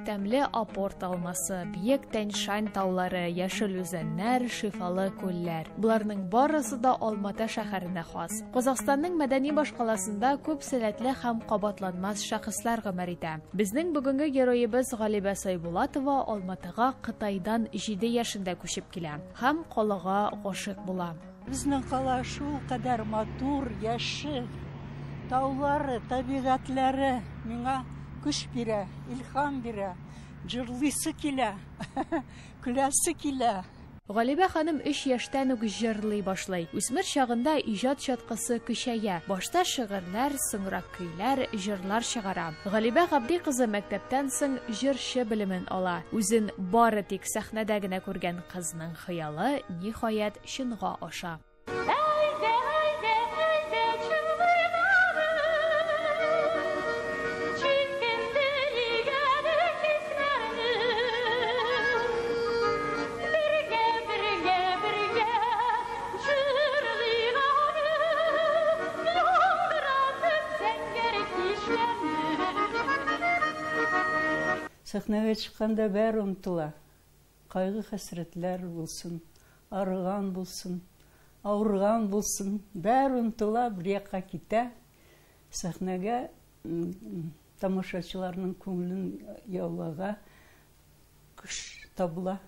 Тәмле апорт алмасы, биек Тянь-Шань таулары, яшел үзәннәр, шифалы күлләр. Боларның барысы да Алмата шәһәренә хас. Казахстанның мәдәни башкаласында күп сәләтле һәм кабатланмас шәхесләр гомер итә. Безнең бүгенге героебыз Галибә Сайбулатова Алматыга Кытайдан 7 яшендә күчеп килә һәм калага гашыйк була. Безнең кала шулкадәр матур, яшел. Таулары, табигатьләре миңа көч бирә, илһам бирә. Җырлыйсы килә, көләсе килә. Галибә ханым өч яшьтән үк җырлый башлый. Үсмер чагында иҗат чаткысы көчәя. Башта шигырьләр, соңрак көйләр, җырлар чыгара. Галибә Габди кызы мәктәптән соң җырчы белемен ала. Үзен бары тик сәхнәдә генә күргән кызның хыялы, ниһаять, чынга аша. Әйдә, әйдә, әйдә, чыңлыйк аны, Җилкенде игәне хисләрне. Бергә, бергә, бергә җырлыйк аны, Яңгыратып зәңгәр кичләрне. Сәхнәгә чыкканда бәре онытыла. Кайгы-хәсрәтләр булсын, арыган булсын, авырган булсын, бәре онытыла, бер якка китә. Сәхнәгә тамашачыларның күңелен яуларга көч табыла.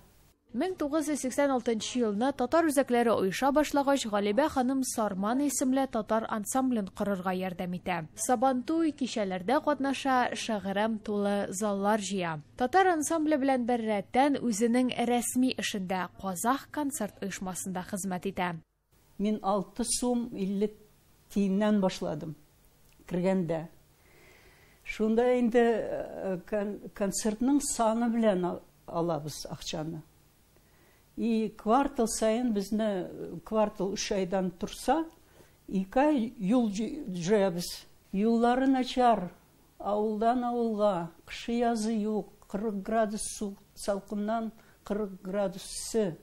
1986 елны татар үзәкләре оеша башлагач, Галибә ханым Сарман исемле татар ансамблен корырга ярдәм итә. Сабантуй, кичәләрдә катнаша, шәгърәм тулы заллар җыя. Татар ансамбле белән беррәттән үзенең рәсми эшендә Казах концерт оешмасында хезмәт итә. Мин 6 сум 50 тиеннән башладым кергәндә. Шунда инде концертның саны белән алабыз акчаны. И квартал саен безне квартал 3 айдан торса, 2 ай юл җыябыз. Юллары начар, авылдан авылга, кышы язы юк, 40 градус су, салкыннан 40 градус эссе.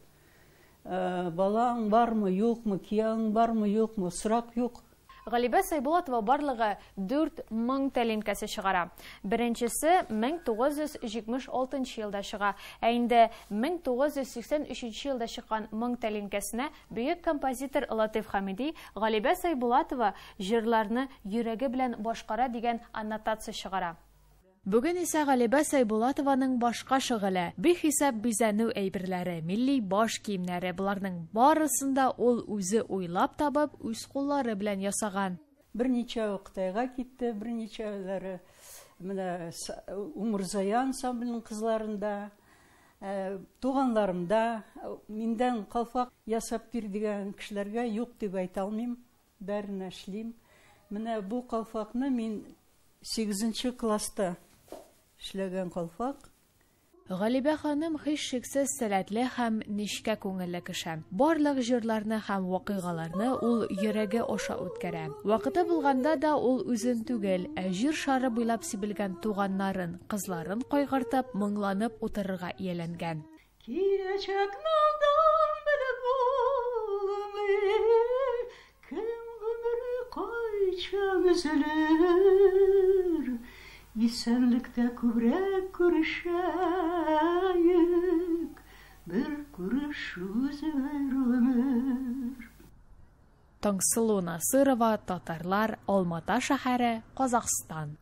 Балаң бармы, юкмы, киявең бармы, юкмы, сорак юк. Галибә Сайбулатова барлыгы 4 моң тәлинкәсе чыгара. Беренчесе 1976 елда чыга. Ә инде 1983 елда чыккан моң тәлинкәсенә бөек композитор Латыйф Хәмиди Галибә Сайбулатова җырларны йөрәге белән башкара дигән аннотация чыгара. Бүген исә Галибә Сайбулатованың башка шөгыле, бихисап бизәнү әйберләре, милли баш киемнәре, боларның барысын да ул үзе уйлап табып, үз куллары белән ясаган. Берничәве Кытайга китте, берничәүләре менә Умырзая ансамбленең кызларында, туганнарымда, миндән калфак ясап бир дигән кешеләргә юк дип әйтә алмыйм, бәренә эшлим. Менә бу калфакны мин 8 класста эшләгән калфак. Галибә ханым һичшиксез сәләтле һәм нечкә күңелле кеше. Барлык җырларны һәм вакыйгаларны ул йөрәге аша үткәрә. Вакыты булганда да ул үзен түгел, ә җир шары буйлап сибелгән туганнарын, кызларын кайгыртып, моңланып утырырга ияләнгән. Киләчәкне алдан белеп булмый, кем гомере кайчан өзелер, исәнлектә күбрәк күрешәйек, бер күрешү үзе бер гомер. Таңсылу Насырова, Татарлар, Алмата шәһәре, Казахстан.